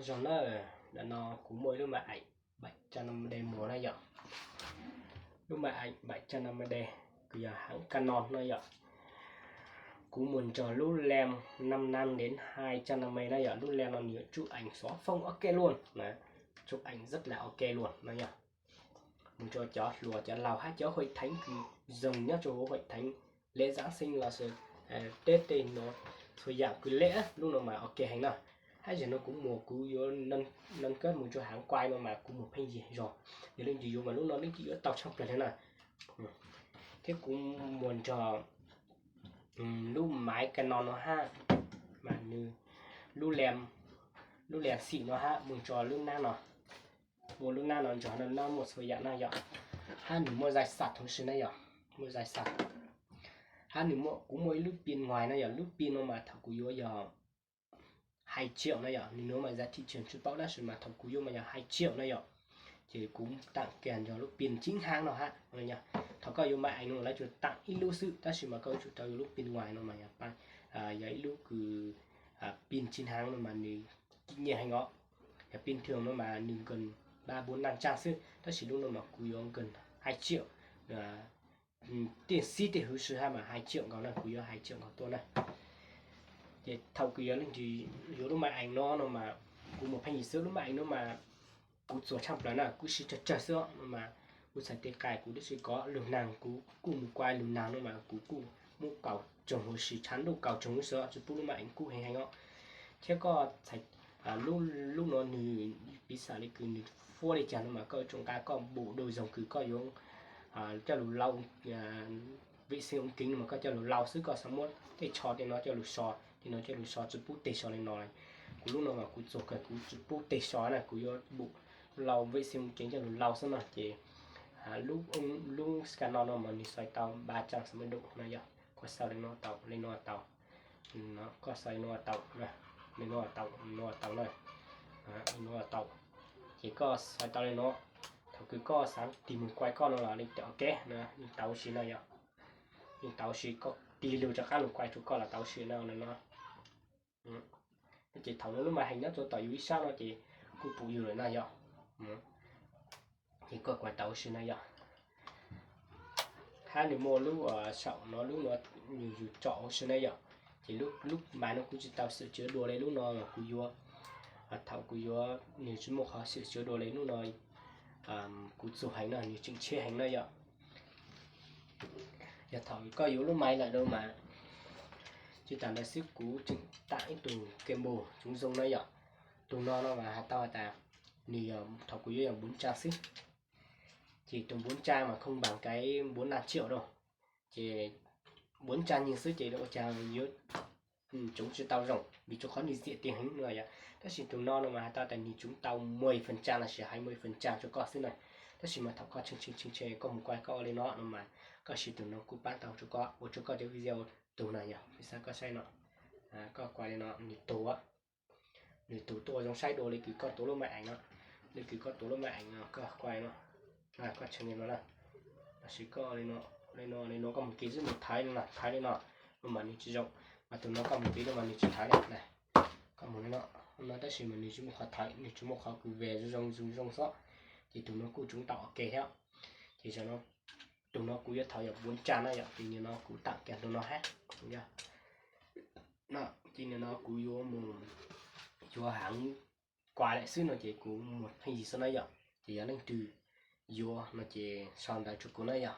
Zoo na, ntawm no kuv muaj ib lub maj eem bảy trăm năm mươi D mus na yom. Lub maj eem bảy trăm năm mươi D, kws yog hãng Canon no yom. Kuv mus nrog lub lens năm mươi lăm đến hai trăm năm mươi na yom, lub lens no nws yuav chụp ảnh xóa phông ok luôn, chụp ảnh rất là ok luôn no yom. Mus rau cov hluas cov laus hab cov hội thánh kws zoo nyob rau hauv hội thánh lễ Giáng sinh los sis Tết tej no, txhua yam kws lễ lub no mas ok heev na. Hab zaum no kuv mus kuv yuav none kab mus rau hãng quay no mas kuv mus pheej yig zog, yog leej twg yuav mas lub no leej twg yuav tau tshaj plaws li na. Thiab kuv mus nrog lub máy Canon no hab, mas nws lub lens, lub lens xim no hab mus rau lub nab no, mus lub nab no nrog no, nab muaj txhua yam na yom. Hab nws muaj dây sạc同时na yom, muaj dây sạc. Hab nws muaj, kuv muaj ib lub pin ngoài na yom, lub pin no mas thaum kuv yuav yog hai triệu na yom, nws no mas giá thị trường chưa paub tab sis mas thaum kuv yuav mas yog hai triệu na yom. Ces kuv tặng kèm nrog lub pin chính hãng no hab. Thaum koj yuav máy ảnh no lawv tsuas tặng ib lub xwb tab sis mas koj yuav tsum tau yuav lub pin ngoài no mas yog, yog ib lub kws pin chính hãng no mas nws kim nyiaj heev os. Yog pin thường no mas nws gần ba bốn năm trăm xwb tab sis lub no mas kuv yuav gần hai triệu. Tiaj xib tej hwv si hab mas hai triệu nkaus na, kuv yuav hai triệu nkaus tuaj na. Ces thaum kuv yuav leej twg yuav lub máy ảnh no no mas kuv mus pheej yig xwb, lub máy ảnh no mas kuv txuas tshaj plaws na, kuv siv tsawg tsawg xwb no mas kuv txhais tes qais kuv twb tsis kov lug nag, kuv kuj mus quay lug nag no mas kuv kuj muab kaus tsoog huv si, tshav ntuj kaus tsoog huv si, tsis pub lub máy ảnh kub heev heev os. Thiab koj txhais lub no nws piv xam li kws nws fuab li cas no mas koj yuav tsum nqa koj bộ đồ dùng kws koj yuav coj lug lau, vệ sinh ống kính no mas koj coj lug lau xwb, koj xav muab tej tsho tej no coj lug so, tej no coj lug so, tsis pub teg so li no. Kuv lub no mas kuv txuas kawg kuv tsis pub teg so na, kuv yuav bộ lau vệ sinh ống kính coj lug lau xwb no ces lub Canon no mas nws xoay tau ba trăm sáu mươi độ no yog, koj xav li no tau, li no tau, koj xav li no tau, li no tau, li no tau na, li no tau. Ces koj xoay tau li no, thaum kws koj xav tig mus quay koj no los li tau, ok, yeej tau huv si no yog, yeej tau huv si, koj tig lug rov qab mus quay rau koj los tau huv si no no. Ces thaum no lub máy ảnh nyob rau tom yus ib sab no ces kuj pum yus lawm na yom. Ces koj quay tau huv si na yom. Hab nws muaj lub saum no, lub no nws yus tsom huv si na yom. Ces lub máy no kuv tsis tau sửa chữa dua li, lub no kuv yuav, thaum kuv yuav nws tsis muaj qhov sửa chữa dua li, lub no kuv txuag heev no, nws tseem tshiab heev na yom. Yog thaum koj yuav lub máy lawm no mas, tsis tas ntawd xwb kuv tseem tặng ib tug gimbal tsoov zoo na yom. Tus no no mas has tau has tas nws yog, thaum kuv yuav yog bốn trăm xwb. Ces tus bốn trăm mà không bằng cái bốn năm triệu đâu. Ces bốn trăm nyeg xwb ces ua cas yuav tsoov tsis tau zoo, vim rau qhov nws ziam tiag heev no yom. Tab sis tus no no mas has tau tas nws tsoov tau mười phần trăm lossis hai mươi phần trăm rau koj xwb na. Tab sis mas thaum koj tshee tshee tshee tshee koj mus quay koj ua li no no mas koj siv tus no kuj pab tau rau koj ua rau koj cov video tug na yom. Piv xam koj saib no, koj quay li no nws tug, nws tug tuaj zoo saib dua li kws koj tuav lub máy ảnh no, li kws koj tuav lub máy ảnh no koj quay no, koj tshee li no na, lossis koj li no, li no koj mus kev xwb mus thaiv li no, thaiv li no, no mas nws tsis zoo. Mas tus no koj mus kev no mas nws tsis thaiv li na. Koj mus li no, no tab sis mas nws tsis muaj qhov thaiv, nws tsis muaj qhov kws ve zoo zoo zoo zoo xwb. Ces tus no kuj tsoov tau ok thiab. Ces zaum no tus no kuv yuav thov yog bốn trăm na yom, ces nim no kuv tặng kèm tus no hab. Ces nim no kuv yuav mus, yuav hãng quay lawm xwb no ces kuv mus pheej yig xwb na yom. Ces yog leej twg yuav no ces sau ntawv rau kuv na yom.